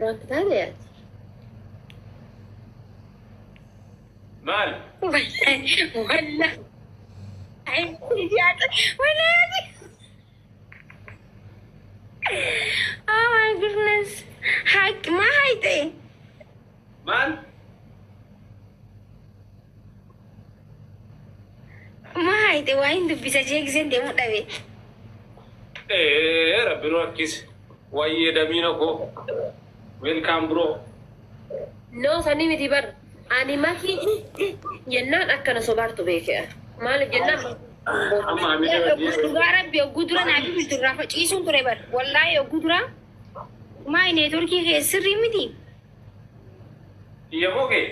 Prank taate ati. Maal? Wallahi. Wallahi. Oh my goodness. Haq maa hayxe? Maal? Maa hayxe waa hin dubbisa jee giseen deemu dhabe. Ee rabbi nu rakkise. Wayyee damiina koo. Welcome bro. No sanii miti bar. Ani makii jennaan akkana sobaartu beeke. Maaliif jennaan Amma hamilee badii. Dhugaa rabbi ogguu dura naa bilbiltu irraa faciisuun ture bar. Wallaahi ogguu dura maa networkii kee sirrii miti. Iyya moo kee?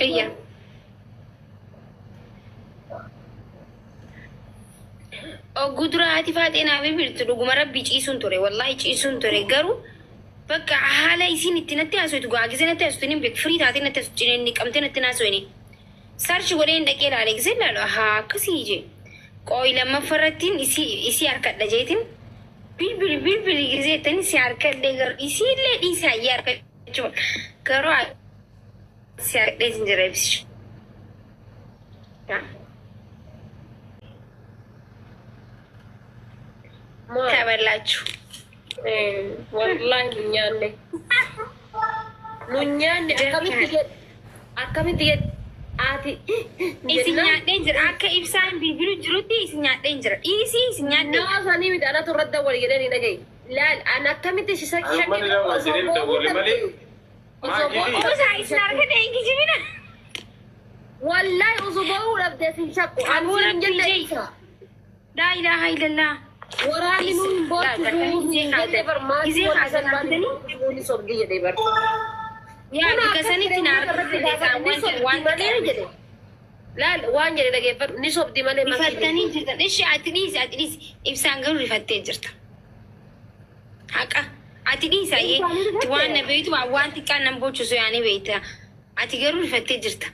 Iyya. Ogguu dura haati faaxee naa bilbiltu dhuguma rabbi ciisuun ture. Wallaahi ciisuun ture garuu bakka haala isiin itti natti haasoftu gaa gisee natti haasoftu hin beeku firii taatee natti haasoftu cineen niqamtee natti haasofne. Search godhee hin dhaqee ilaale gisee ilaalu haa akkasii jee. Qooyi lammaffaa irrattiin isii harkadha jeetiin bilbili bilbili gisee jettanii si harkadhee garuu isii illee dhiisee hayyee harkachuu garuu si harkadhee sin jira ibsicha. Maal? ተበላችሁ። Wallaahi nu nyaanne. Nu nyaanne akkamitti jedhe akkamitti jedhe ati Isin nyaadheen jira akka ibsaan bilbilu jirutti isin nyaadheen jira dhiisii isin nyaadhee. Nama sanii miti anatu irratti dawwale jedhee ni dhagaye. Laal an akkamitti si Anuma ni dawwale jedhee dawwale malee. Maakii Osaa isin harka hin kijibina. Wallaahi osoo ba'uu dhabdee sin shakku. Ani Aboo sin rabbii jenne jee. ibsa. Laa ilaaha illallah. Waraanni nuun boortuu jenne bar maatii wal san baanii sobdii jedhee bar. Yaa bika sanitti na harka waan malee jedhe. Laal waan jedhe dhageeffadhu ni sobdi malee Rifattanii jirtan. Ishi ati dhiisi ati dhiisi ibsaan garuu rifattee jirta. Haqa ati dhiisi ayyee waan na beektu waan xiqqaan nan bochisu yaanii beekta. Ati garuu rifattee jirta.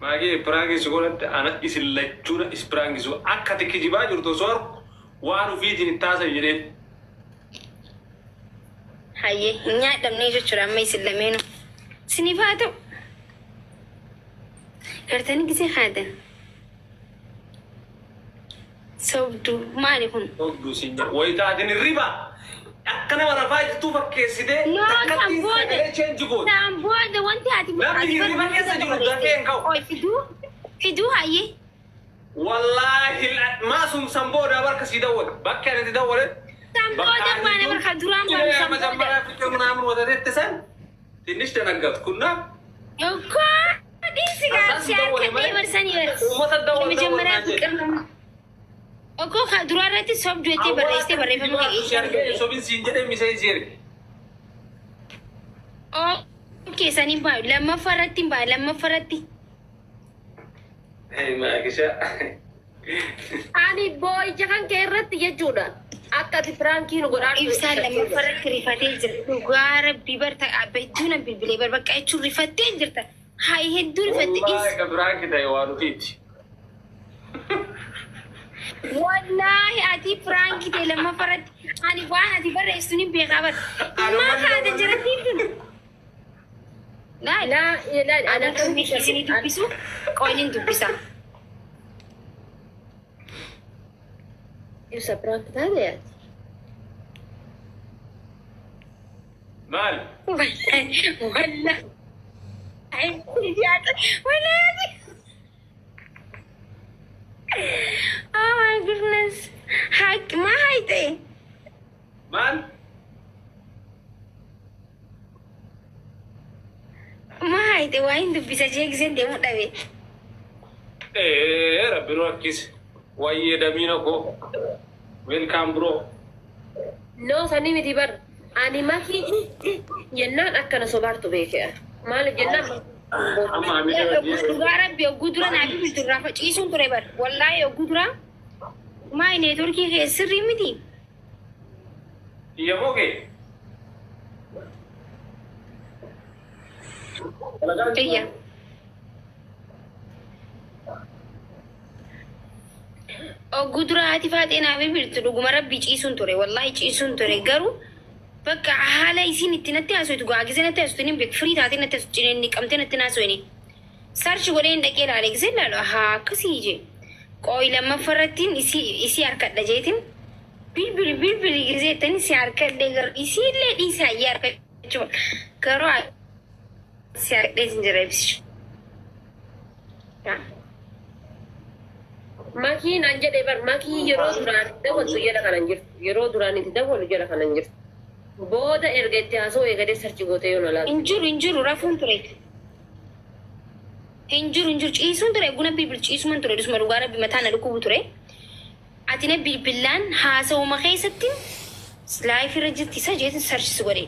Maagee prank si godhatte ana isin lachuudha is prank si akka ati kijibaa jirtu osoo argu waan ofiitiin itti haasa'e jedheen. Hayyee hin nyaadhamnee jechuudha amma isin lameenu. Siniif haa ta'u. Gartanii gisee haadan. Sobduu maali kun? Sobduu siin jedha. Wayita atin hirriba akka nama rafaa jirtuu fakkeessitee No, takkatti san booda. sagalee change goote. San booda wanti ati Namni hirriba keessa jiru dafee hin ka'u. Oi fiduu fiduu hayyee. Wallaahi maasum san booda barka sii dawwale bakka ani itti dawwale. San booda baana barka duraan baanu san booda. መጀመሪያ ፍቅር ምናምን ወተት ሰን ትንሽ ደነገጥኩና እኮ dhiisi gaafsi harkadhee barsanii barsi. uummata dawwal የመጀመሪያ ፍቅር ነው እኮ ከዱራ irratti sobdu jettee barreessitee barreeffama kee Sobin siin jedhe miseensi erge. Okay, saniin baayu lammaffaa irratti hin baayu lammaffaa irratti. Maakisha. Ani boo'icha kan kee irratti jechuudha. Akka ati prankii nu godhaa Ibsaan lammaffaa irratti rifatee jira. Dhugaa rabbii barta hedduu na bilbilee bar bakka jechuun rifattee jirta. Haa hedduu rifatte Wallaahi ka prank ta'e waan ofiiti. Wallaahi ati prank ta'e lammaffaa irratti ani waan ati barreessitu ni beekaa bar. Maa kaate jirattiin tun. Laal. Laa laal Ani akkamitti isinii dubbisu qoyniin dubbisa. Ibsa prank taate ati. Maal? Wallahi. Wallahi. Oh my goodness. Haq maa hayxe? Maal? Maa hayxe waa hin dubbisa jee giseen deemu dhabe. Ee rabbi nu rakkise. Wayyee damiina koo. Welcome bro. No sanii miti bar. Ani makii jennaan akkana sobaartu beeke. Maaliif jennaan Amma hamilee badii. Dhugaa rabbi ogguu dura naa bilbiltu irraa faciisuun ture bar. Wallaahi ogguu dura maa networkii kee sirrii miti. Iyya moo kee? Iyya. Ogguu dura haati faaxee naaf bilbiltu dhuguma rabbi ciisuun ture, wallahi ciisuun ture. Garuu bakka haala isiin itti natti haasoftu gaagise natti haasoftu hin beeku, firii taatee natti haasoftu, cineenni qabtee natti haasofni. Search godhee hin dhaqee ilaale, gisee ilaalu haa akkasii jee. Qooyi lammaffaa isii harkadha jeetiin bilbili bilbili gisee jettanii si harkadhee, garuu isiillee dhiisee hayyee harkachuu, garuu si harkadhee sin jira ibsichu. Makii naan jedhee bar, makii yeroo duraan dawwaltu jala kanan jirtu. Yeroo duraan itti dawwalu jala kanan jirtu. Booda erga itti haasa'u eegalee search gootee yoo na laaltu. Hin jiru, hin jiru, rafuun ture. Hin jiru, hin jiru, ciisuun ture, guna bilbil ciisuman ture, dhusuma dhugaa rabbi mataa na dhukkubu ture. Ati na bilbilaan haasawuma keessatti live irra jirti isa jeetin search si godhe.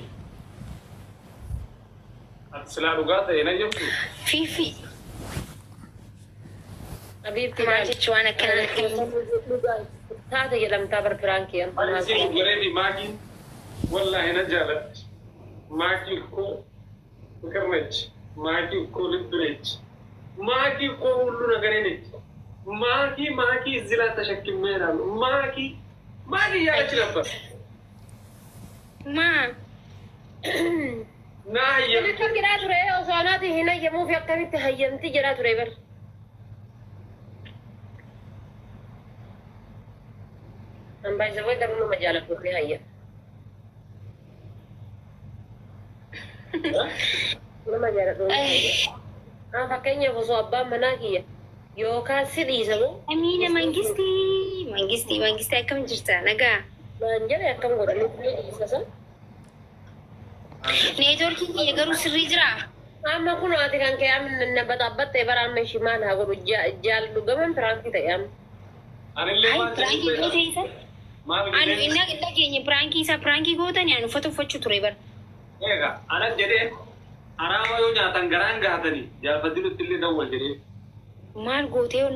Ati silaa dhugaa ta'e na jirtu. Fiifi. Abiibti. Maal jechuu waan akkanaa? Taate jedhamtaa bar piraankii amma. Ani isin gareefi maakiin wallaahi na jaalatti. ማኪ እኮ ፍቅር ነች። ማኪ እኮ ልብ ነች። ማኪ እኮ ሁሉ ነገሬ ነች። ማኪ ማኪ እዚህ ላይ ተሸክሜ እሄዳለሁ። ማኪ ማኪ እያለች ነበር። Maa? ና Inni kan jedhaa ture osoo anaati hin hayyamuufi akkamitti hayyamti jedhaa ture bar. Ambaayisawwan garuu nama jaalatu ni hayyama. Nama jaalatu ni hayyama. An fakkeenyaaf osoo abbaan manaa kiyya yookaan si dhiisamu Amiina Mangistii, Mangistii, Mangistii, akkam jirta? Nagaa. Naan jedhe akkam godha, ni dhiisa san. Neetwoorkiin kiyya garuu sirrii jiraa? Amma kun ati kan kee amma na baxaabbattee bara amma ishii maal haa godhu, jaal dhugaman piraankii ta'e amma. Anillee Ay, maal piraankii jedhu gootee isa? Maal Anu jedhee? inni dhageenya piraankii isaa piraankii gootanii ani uffata uffachuu ture bara. Eega anas jedhee haraama yoo nyaatan garaan gahatanii jaalfatilutti illee dawwal jedhee. Maal gootee ol?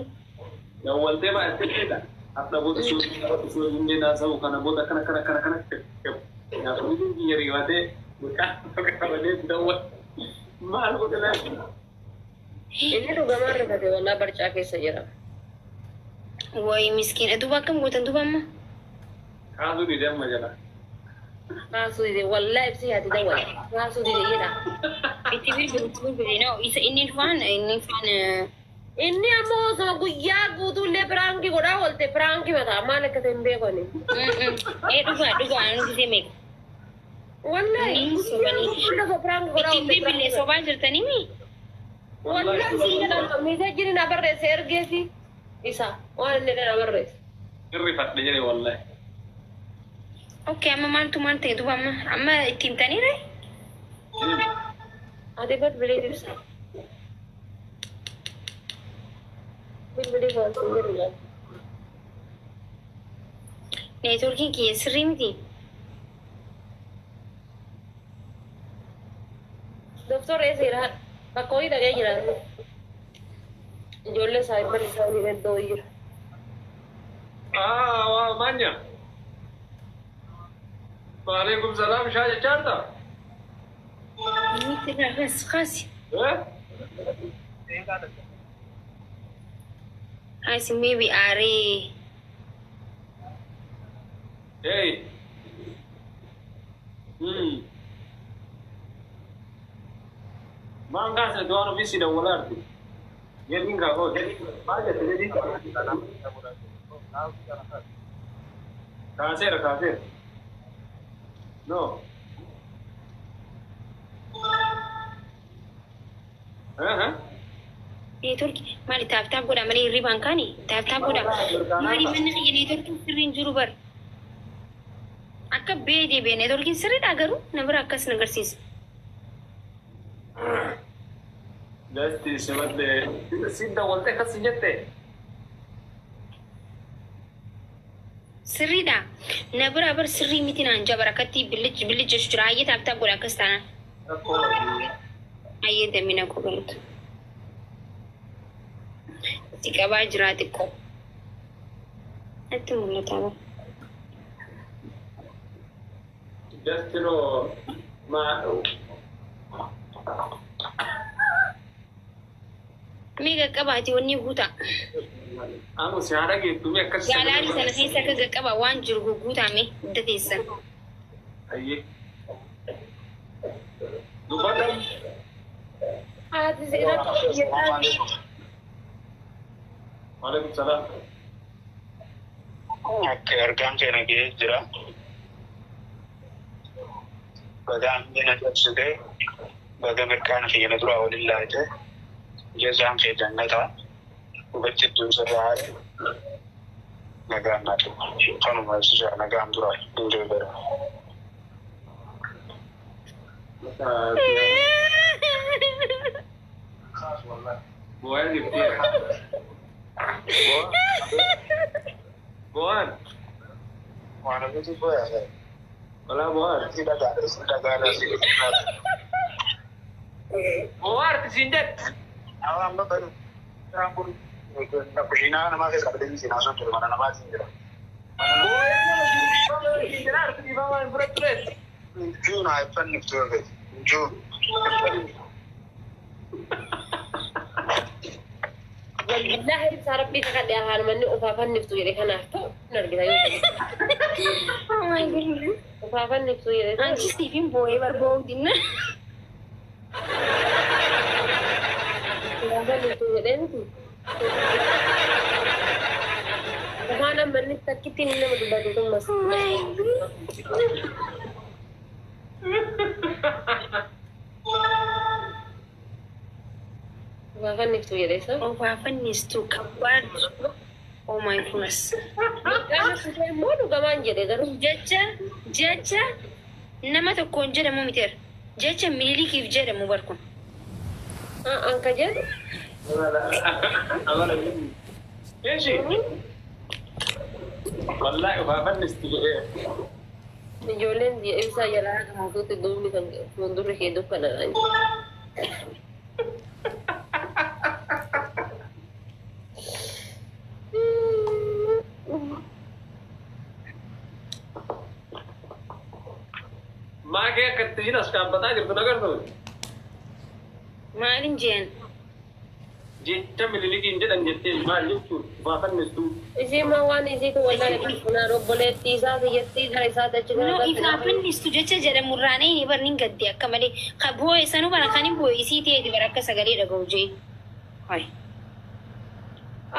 Dawwaltee baay'atteedha. Hadha booda suuqii naasa'u kana booda kana kana kana kana nyaata biyya riibatee maqaa qabatee dawwal maal godhe laata? Inni dhugamaan rifate, wallaa barcaa keessa jira. Wayi miskiina, duuba akkam gootan duuba amma? Kaasuu dide amma jala. Kaasuu dide, wallaa ibsi haati dawwal. Kaasuu dide jedha. Itti bilbili, itti bilbili. No, isa inni faan. Inni ammoo osoo guyyaa guutuullee piraankii godhaa oolte piraankii mataa maal akka ta'e hin beeku ani. Ee, dhugaa dhugaa, anu gisee meeqa? Wallaahi Inni guyyaa sobanii. guutuu osoo piraankii godhaa Ittiin oolte bilbilee piraankii. sobaa jirtanii mi? Wallaahi siin jedhama message na barreesse ergeefi isa waan inni na barreesse. Irrifadhe jedhe wallahi. Okay, amma maaltu maal ta'e duuba amma? Amma itti himtanii ree? Ati bilbilii ibsa. Bilbilii waan sun jedhu laata. Neetwoorkiin kiyya sirrii miti. Doktor eessa jira? Bakka wayii dhaqee jira. Ijoollee saayibban isaa waliin iddoo wayii jira. Ah, waa maanya. Waalaikum salaam, shaa jechaarta? Miti kaas kaasi. Eh? Asi maybe aaree. Hey. Hmm. Maan kaasne waan ofii si dawwalaarti. Jedhiin kaafoo. Maal jette jedhiin? Kaaseera, kaaseera. No. Eh, eh? Neetwoorkii maali, tap tap godha malee hirribaan kaani tap tap godha. Maali, manni kiyya neetwoorkiin sirrii hin jiru bara. Akka bee deebi'e neetwoorkiin sirriidha, garuu na bira akkas na agarsiisa. Gasti simadde si dawwalte akkas jette. Sirriidha. Na bira bar sirrii miti naan jabara akkatti billich billich jechuu jira. Hayyee, tap tap godha akkas taanaan. Rakkoo. Hayyee, damina koo galatu. Si qabaa jira xiqqoo. Natti mul'ata bara. Just ma Mee qaqqabaati wanni guutaa. Anu si haadha geettumee akkas Gaalaarii sana keessa akka qaqqaba waan jiru guguutaame hidda teessan. Ayyee. Dubbata. Haati irratti hojjetaan. Waalaikum salaam. Akka ergaan keenya ga'ee jira. Baga hambina cabsite, baga mirkaana kiyya duraa waliin laate, jazaan kee jannataa, dhugatti iddoon sirraa haadhe, nagaan naa ta'u. Kanuma ibsisaa nagaan duraa duudee bara. Bu'aan jirti. Bu'aan. Waan akkasii booyaa. Walaa bu'aan. Si dhagaadha, si dhagaadha, si dhagaadha. Bu'aan siin jette. Amma kushiinaa namaa keessa qabatanii seenaa sun ture mana namaatiin jira. Juun haa iffanniftu yoo feete. Juun. Wallaahi ibsaa rabbii kakadhe afaan manni ufaafanniftu jedhe kanaaf ta'u hin argita yoo ta'e. Oh my goodness. Ufaafanniftu jedhe ta'u. Anchi siifin boo'ee barboo'uu dinna. Ufaafanniftu jedhee miti. Afaan ammanni takkitti inni nama dubbatu kun mas. Oh my goodness. Ufaafanniftu jedhe isa. Ofaafannistu kabbaad. Oh my goodness. Mirkaana kutee immoo dhugamaan jedhe garuu. Jecha jecha nama tokkoon jedhamu miteera. Jecha Minilikiif jedhamu barkun. Anka jedhu. Eeshi. Wallaahi ufaafannisti jedhee. Ijoolleen ibsaa jalaa haasuutti duubni kan fuuldurri kee dukkanadha. Maakee akka ittiin as dhaabbataa jirtu nagartuu? Maalin jeen? Jecha Minilikiin jedhan jettee maal jechuun ufaafannistuu? Ishii maa waan isiitu wallaahi funaan obboleettii isaa biyyattii gara isaatti achi No, gara ifaafannistu jecha jedhamu irraan inni bar nin gadde akka malee. Ka boo'e sanuu bara kan hin boo'e isii ta'eeti bara akka sagalee dhaga'u jee. Hai.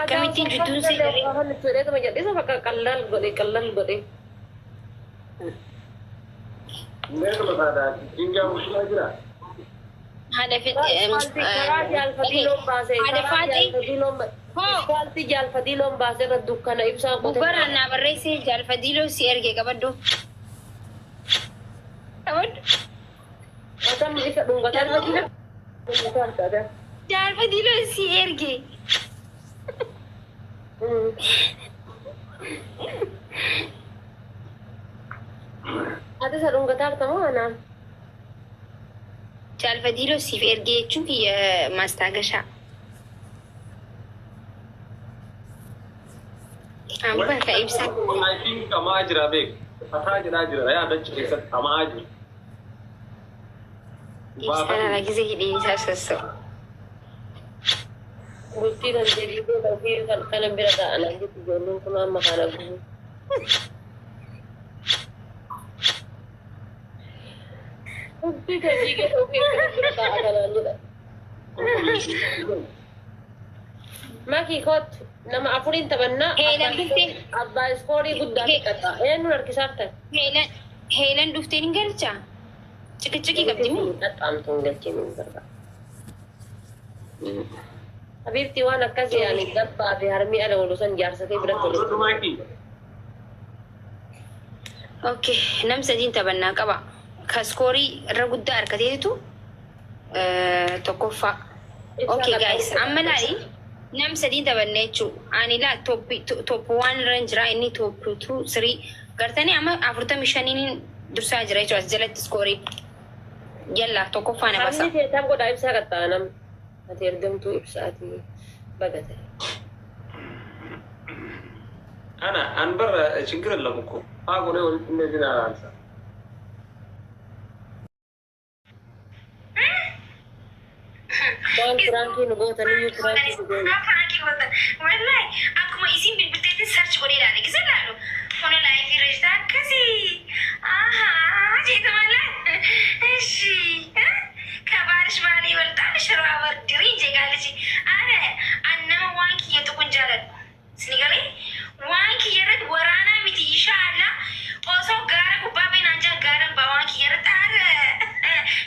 Akkamittiin jidduun si galee? Ufaafannistu jedheetuma jedhisa bakka qallaal godhe qallaal godhe. Meeshaa saadaa dingaa mushiraa jira. Haadha Karaa jaalfatii loon baasee Haadha karaa Faaxee. jaalfatii loon Hoo. Ispaaltii jaalfatii loon baasee irra dukkana ibsaan qote. Gubbaraan naa barreessee jaalfadiiloo si erge qabaddu. Qabaddu. Akkam isa dhungataa dhungataa. Jaalfadiiloo si erge. Ati isa dhungataa argamoo anaan? Jaalfadiiloo siif erge jechuun kiyya maastaagashaa. Amma ka ibsaa. I think hamaa jira beek. Fataa jedhaa jira yaa dachi keessatti hamaa jira. Ibsaan ala gise hidhiin isaa sosso'u. Bultii kan jedhii ofii kan kana bira ta'an jettu ijoolleen kun amma kana gubu. Bultii kan dhiigee ofii kana bira ta'a kanaan jedha. Maki kootu nama afuriin taphannaa. Heelan dhuftee. Abbaa iskoorii guddaa xiqqaata. Eenyuun harkisaaf ta'e? Heelan heelan dhufteen hin galchaa? Cikicikii qabdi moo? Qaxxaamtu hin galchiin hin barbaadu. Habiibti waan akkasii yaani dabbaa fi harmii ala oolu san jaarsa kee biratti oolu. Maakii. Okay, nam sadiin taphannaa qaba. Ka iskoorii irra guddaa harkateetu tokkoffaa. Okay guys, amma laali nam sadiin taphanna jechuun ani laa top waan irra hin jira inni top two three gartanii amma 45n dursaa jira jechuudha as jalatti iskoorii. Yalla tokkoffaa na basa. Harmi kee tam godhaa ibsaa qaxxaa nam. Ati ergamtuu ibsaati bagate. Ana an barra ችግር የለም እኮ አቁኔ ወልት እንደዚህ አላንሳ Maal piraankii nu gootaniyyuu piraankii nu goone. Piraankii gootan. Wallahi akkuma isin bilbilteetti search godhee ilaale. Gisa ilaalu. Kun live irra jirta akkasii. Ahaa jeeta malee. Ishi. ከባልሽ ባል ይበልጣል ሽሮ አበድሪኝ ጀጋለች። አረ annama waan kiyya tuqun jaaladhu. Sinigalee waan kiyya irratti waraanaa miti inshaallah osoo gaara gubbaa beenaan jaa gaara baa waan kiyya irratti ara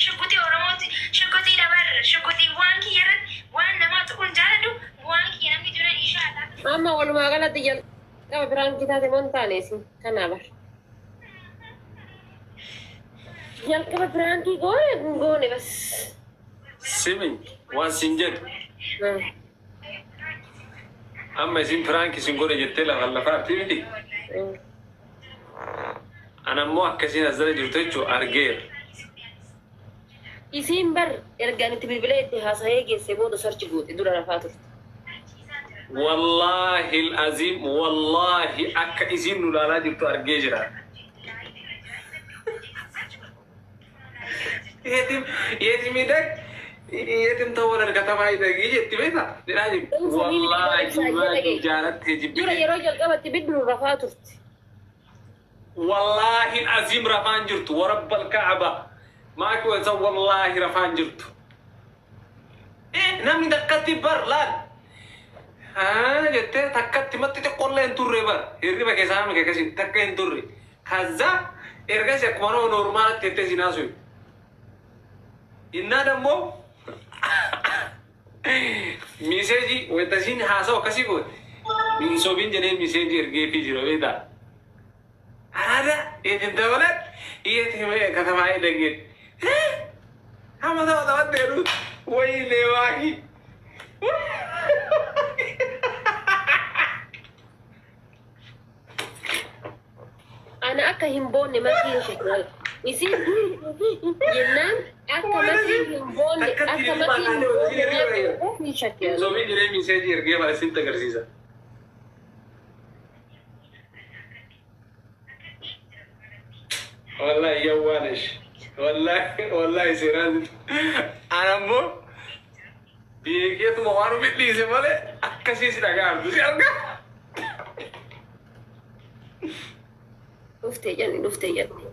shukutii Oromooti shukutii dabar shukutii waan kiyya irratti waan namaa tuqun jaaladhu waan kiyya namni duran inshaallah. Amma walumaa galatti jalqaba piraankii taate moo hin taane isin kanaa bar. Jalqaba piraankii goone goone bas. Simi waan sin jedhu amma isin prank isin godhe jettee lafa lafaatti miti. Ana immoo akkasiin as jala jirtu jechuun argeera. Isiin bar ergaan itti bilbilee itti haasa'ee geesse booda search goote dura rafaa turte. Wallaahi aziim wallaahi akka isiin nu ilaalaa jirtu argee jira. የትም የትም ይደግ የትም ተወለድ ከተማ ይደግ jetti beektaa jedhaa jiru. Wallaahi maaki jaalattee Dura jibbite. yeroo jalqabatti bilbilu rafaa turte. Wallaahi aziim rafaan jirtu warabbal kaaba maaki wansa wallaahi rafaan jirtu. Namni takkatti bar laal. Haa jettee takkatti matti xiqqoollee hin turre bar hirriba keessaa namni akkasii takka hin turre. ከዛ ergasii akkuma nama normaalatti jettee si naasuyu. Innaa dammoo message wanta isiin haasa'u akkasii goote hin sobiin jedhee message ergeefii jira beektaa. Araada የትም ተወለድ የትም ከተማ ይደግ አመታ ወጣ ሄዱ ወይኔ ማኪ Ana akka hin boonne makii hin Isin jennaan akka makii hin boonne akka makii hin boonne hin shakkii. Hin sobiin jedhee message ergee mala sitti agarsiisa. Wallahi yawwaanesh. Wallahi wallahi seeraan ana immoo beekeetuma waan ofi dhiise malee akkasii si dhaga'amtu si argaa. Dhuftee jenni dhuftee jenni.